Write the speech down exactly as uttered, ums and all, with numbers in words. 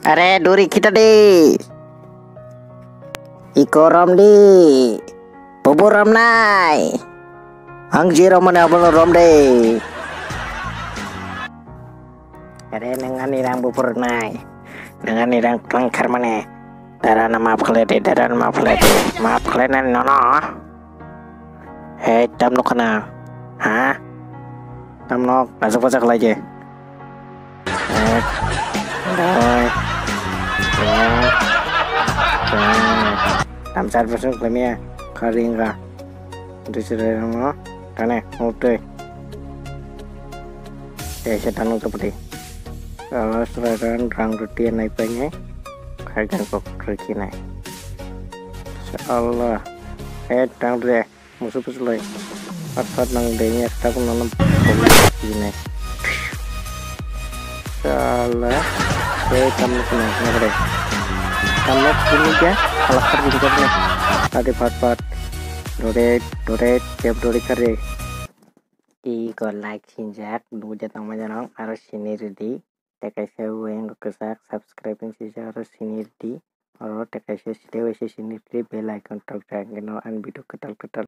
Are duri kita di. Iko rom di. Bobo rom nai. Ang je rom mane abono rom de. Are nang ani rang bupur nai. Nang ani rang tlang kar mane. Dara na maaf khlai di, dara na maaf khlai di. Maaf khlai nai nono. Hei, tam nuk khna. Ha? Tam nuk, bajak bajak khlai je. Ek, doi, tian, char. Tam char percent khlai mia. Kharing ga. Dui sere rang no. Tane, move tei. Tei se tang nuk topati. Sala sura rang rang roti nai pai nai. Khai gan kok roti nai. Sala. Eh, tang re. Musu pusulai. Pat pat nang dengya, tak nang nang pom sini. Sala, eh, tam nang nang nang deh. Tam nang sini ya, halak kerja juga nih. Tadi pat pat. Dodet, dodet, tiap dodet kare. Iko like sinjak, duja tang maja nang, aro sini ready. Tei kaisa wngkha kwchak, subscribe wng sijak aro sini rwdi. Oro tei kaisa site waisa sini rwdi, bell icon tokjak, hwnkhe no ani video kwtal kwtal.